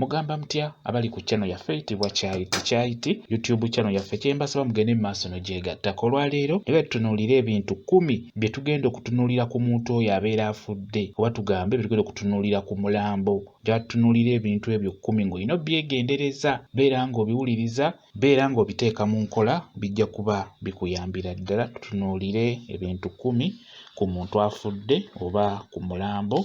Mugamba mutya abali ku channel yaffe eyitibwa Kyayiti Kyayiti YouTube channel yaffe, kyembasaba mugende mu maaso nogyegattako. Olwaleero era tutunuulire ebintu 10 bye tugenda okutunuulira ku muntu oyo abeera afudde, oba tugambe bye tugenda okutunuulira ku mulambo. Gyatutunuulira ebintu ebyo 10 ng'olina obyegendereza, beera ng'obiwuliriza, beera ng'obiteeka mu nkola, bijja kuba bikuyambira ddala. Tutunuulire ebintu 10 ku muntu afudde oba ku mulambo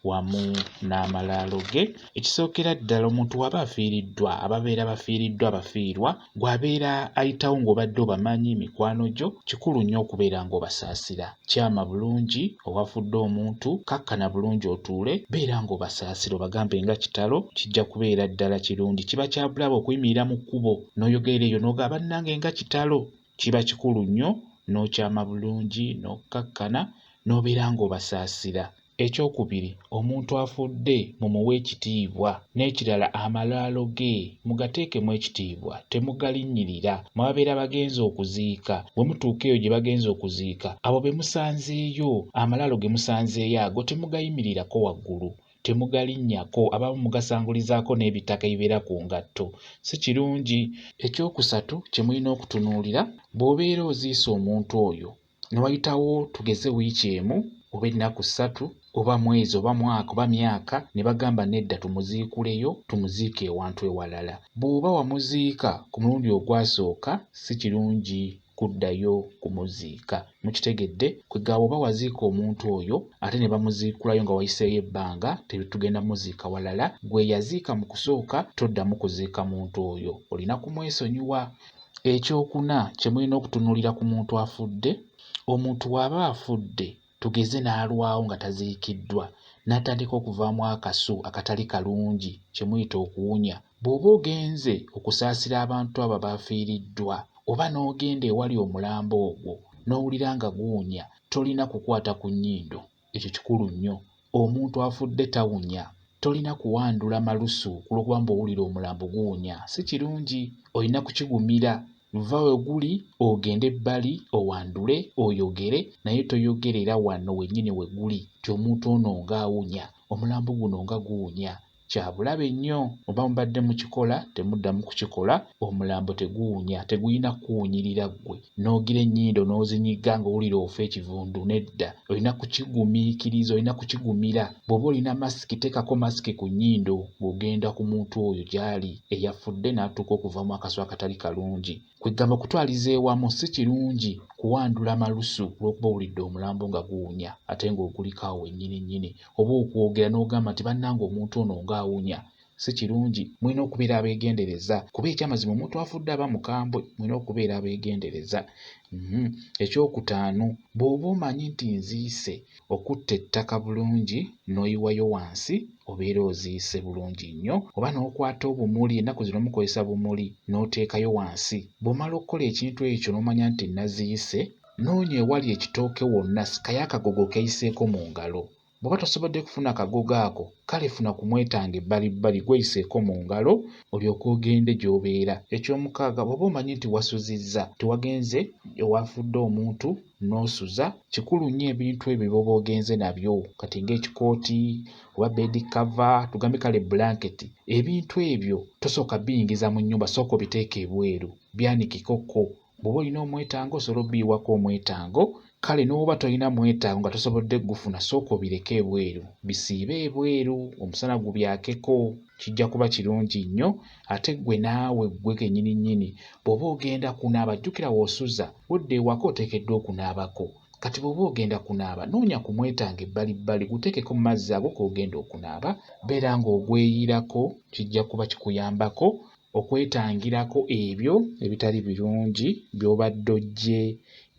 wamu n'amalaalo ge. Ekisookera ddala, omuntu w'aba afiiriddwa, ababeera bafiiriddwa abafiirwa, gw'abeera ayitawo ng'obadde obamanyi mikwano gyo, kikulu nnyo okubeera ng'obasaasira. Kyama bulungi owafudde omuntu, kakkana bulungi otuule, beera ng'obasaasira obagambe nga kitalo, kijja kubeera ddala kirungi. Kiba kya bulabe okuyimirira mu kkubo n'oyogerera eyo n'ogamba bannange nga kitalo. Kiba kikulu nnyo n'okyama bulungi n'okkakkana n'obeera ng'obasaasira. Ekyokubiri, omuntu afudde mumuwe ekitiibwa. N'ekirala, amalaalo ge mugateekemu ekitiibwa, temugalinnyirira. Mwe ababeera bagenze okuziika, bwe mutuuka eyo gye bagenze okuziika, abo be musanzeeyo, amalaalo ge musanzeeyo ago temugayimirirako waggulu, temugalinnyako, abamu mugasangulizaako n'ebitaka ebibeera ku ngatto. Si kirungi. Ekyokusatu kye mulina okutunuulira, bw'obeera oziise omuntu oyo, ne wayitawo tugeze wiiki emu oba ennaku 3 oba mwezi oba mwaka oba myaka, ne bagamba nedda tumuziikuleyo, tumuziike ewantu ewalala. Bw'oba wamuziika ku mulundi ogwasooka, si kirungi kuddayo kumuziika. Mukitegedde? Kwegamba bw'oba waziika omuntu oyo ate ne bamuziikulayo nga wayiseeyo ebbanga, tugenda muziika walala, gwe yaziika mu kusooka toddamu kuziika muntu oyo, olina kumwesonyiwa. Ekyokuna kye mulina okutunuulira ku muntu afudde, omuntu bw'aba afudde tugeze n'alwawo nga taziikiddwa, n'atandika okuvaamu akasu akatali kalungi kye muyita okuwunya. Bw'oba ogenze okusaasira abantu abo abafiiriddwa oba n'ogenda ewali omulambo ogwo n'owulira nga guwunya, tolina kukwata ku nnyindo. Ekyo kikulu nnyo. Omuntu afudde tawunya. Tolina kuwandula malusu ku lw'okuba mbu owulira omulambo guwunya. Si kirungi. Olina kukigumira. Va we guli ogende ebbali owandule oyogere, naye toyogerera wano wennyini we guli nti omuntu ono ng'awunya, omulambo guno nga guwunya. Kya bulabe nnyo. Oba mubadde mukikola, temuddamu kukikola. Omulambo teguwunya, tegulina kukuwunyirira ggwe n'ogira ennyindo n'ozinyiga ng'owulira ofa ekivundu. Nedda, olina kukigumiikiriza, olina kukigumira. Bw'oba olina masiki, teekako masiki ku nnyindo ng'ogenda ku muntu oyo gy'ali eyafudde n'atuuka okuvaamu akasu akatali kalungi. Kwegamba okutwaliza ewamu si kirungi kuwandula malusu olw'okuba owulidde omulambo nga guwunya ate ng'oguliko awo wennyini nnyini, oba okwogera n'ogamba nti bannange omuntu ono ng'awunya. Si kirungi. Mulina okubeera abeegendereza kuba ekyamazima omuntu afudde aba mukambwe, mulina okubeera abeegendereza. Ekyokutaano, bw'oba omanyi nti nziise, okutta ettaka bulungi n'oyiwayo wansi obeera oziise bulungi nnyo, oba n'okwata obumuli, ennaku zino mukozesa bumuli, n'oteekayo wansi. Bw'omala okukola ekintu ekyo n'omanya nti naziise, noonya ewali ekitooke wonna, sikayo akagogo keeyiseeko mu ngalo. Bw'oba tosobodde kufuna kagogo ako, kale funa ku mwetango ebbalibbali gweyiseeko mu ngalo olyoke ogende gy'obeera. Ekyomukaaga, bw'oba omanyi nti wasuzizza, tewagenze ewafudde omuntu n'osuza, kikulu nnyo ebintu ebyo by'oba ogenze nabyo, kati ng'ekikooti oba bed cover, tugambe kale bulanketi, ebintu ebyo tosooka biyingiza mu nnyumba, sooka obiteeke ebweru, byanikikokko. Bw'oba olina omwetango osobola obiyiwako omwetango, kale n'oba tolina mwetango nga tosobodde kugufuna, sooka obireke ebweru, bisiibe ebweru omusana gubyakeko, kijja kuba kirungi nnyo. Ate ggwe naawe ggwe kennyini nnyini bw'oba ogenda kunaaba, jjukira w'osuza, wodda ewaka oteekeddwa okunaabako. Kati bw'oba ogenda kunaaba, noonya ku mwetango ebbalibbali guteekeko mu mazzi ago g'ogenda okunaaba, beera ng'ogweyiirako, kijja kuba kikuyambako okwetangirako ebyo ebitali birungi by'obadde oggye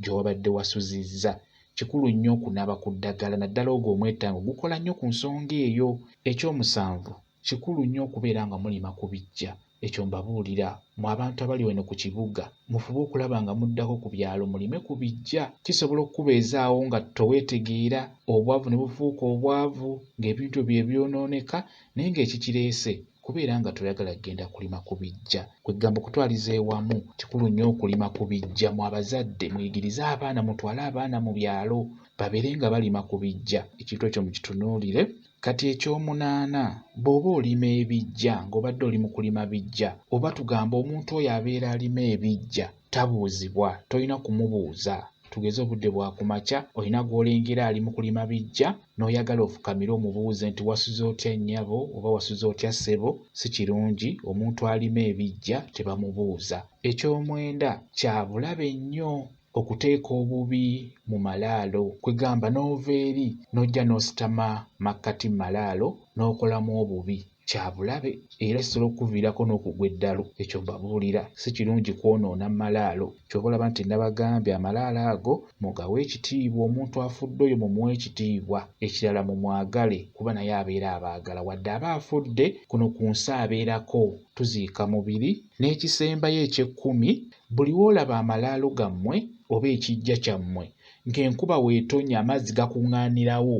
gy'obadde wasuzizza. Kikulu nnyo okunaaba ku ddagala naddala ogwo omwetango gukola nnyo ku nsonga eyo. Ekyomusanvu, kikulu nnyo okubeera nga mulima ku biggya. Ekyo mbabuulira mmwe abantu abali wano ku kibuga, mufube okulaba nga muddako ku byalo mulime ku biggya. Kisobola okukubeezaawo nga toweetegeera, obwavu ne bufuuka obwavu, ng'ebintu byo byonooneka naye ng'ekikireese kubeera nga toyagala kugenda kulima ku biggya. Kwegamba okutwaliza ewamu kikulu nnyo okulima ku biggya. Mmwe abazadde muyigirize abaana, mutwale abaana mu byalo babeere nga balima ku biggya. Ekintu ekyo mukitunuulire. Kati ekyomunaana, bw'oba olima ebiggya ng'obadde oli mu kulima biggya oba tugambe omuntu oyo abeera alima ebiggya tabuuzibwa, tolina kumubuuza. Tugeze obudde bwa kumakya olina gw'olengera ali mu kulima biggya n'oyagala ofukamire omubuuze nti wasuze otya nnyabo oba wasuze otya ssebo, si kirungi omuntu alima ebiggya tebamubuuza. Ekyomwenda, kya bulabe nnyo okuteeka obubi mu malaalo, kwegamba n'ova eri n'ojja n'ositama makkati mu malaalo n'okolamu obubi. Kya bulabe era kisobola okukuviirako n'okugwa eddalu. Ekyo mbabuulira, si kirungi kwonoona mu malaalo. Ky'ova olaba nti nabagambye amalaalo ago mugawe ekitiibwa, omuntu afudde oyo mumuwe ekitiibwa. Ekirala mumwagale kuba naye abeera abaagala. Wadde aba afudde, kuno ku nsi abeerako. Tuziika mubiri. N'ekisembayo eky'ekkumi, buli w'olaba amalaalo gammwe oba ekiggya kyammwe ng'enkuba w'etonnya amazzi gakuŋŋaanirawo,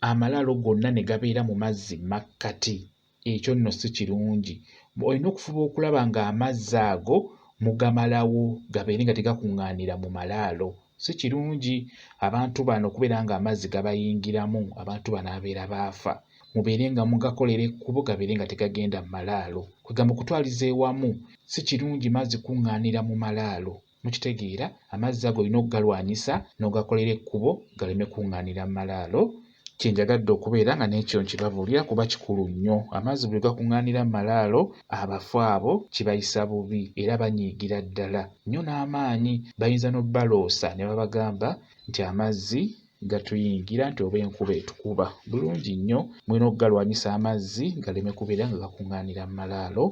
amalaalo gonna ne gabeera mu mazzi makkati, ekyo nno si kirungi. Olina okufuba okulaba ng'amazzi ago mugamalawo gabeere nga tegakuŋŋaanira mu malaalo. Si kirungi abantu bano okubeera ng'amazzi gabayingiramu, abantu bano ababeera baafa. Mubeere nga mugakolera ekkubo gabeere nga tegagenda mu malaalo. Kwegamba okutwaliza ewamu si kirungi mazzi kuŋŋaanira mu malaalo. Mukitegeera? Amazzi ago olina okugalwanyisa n'ogakolera ekkubo galeme kuŋŋaanira mu malaalo. Kye njagadde okubeera nga n'ekyo nkibabuulira kuba kikulu nnyo. Amazzi buli gakuŋŋaanira mu malaalo, abafu abo kibayisa bubi era banyiigira ddala nnyo n'amaanyi. Bayinza n'obbaloosa ne babagamba nti amazzi gatuyingira nti oba enkuba etukuba. Bulungi nnyo, mulina okugalwanyisa amazzi galeme kubeera nga gakuŋŋaanira mu malaalo.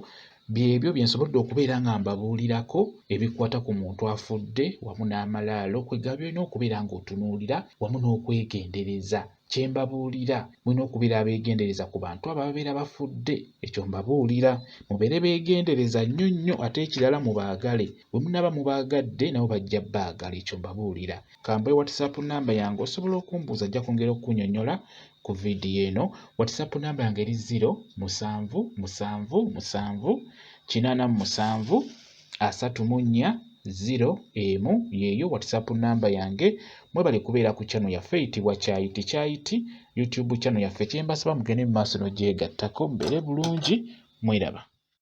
Byebyo bye nsobodde okubeera nga mbabuulirako ebikwata ku muntu afudde wamu n'amalaalo kwegamba by'olina okubeera ng'otunuulira wamu n'okwegendereza. Kye mbabuulira mulina okubeera abeegendereza ku bantu abo ababeera bafudde, ekyo mbabuulira. Mubeere beegendereza nnyo nnyo ate ekirala mubaagale. Bwe munaaba mubaagadde nabo bajja bbaagala, ekyo mbabuulira. Kambawe WhatsApp nnamba yange osobola okumbuuza nja kwongera okukunnyonnyola ku vidiyo eno. WhatsApp nnamba yange eri 0 7 7 7 87 34 0 1 yeeyo WhatsApp nnamba yange. Mwebale kubeera ku channel yaffe eyitibwa Kyayiti Kyayiti YouTube channel yaffe. Kye mbasaba mugende mu maaso n'ogyegattako mubeere bulungi mweraba.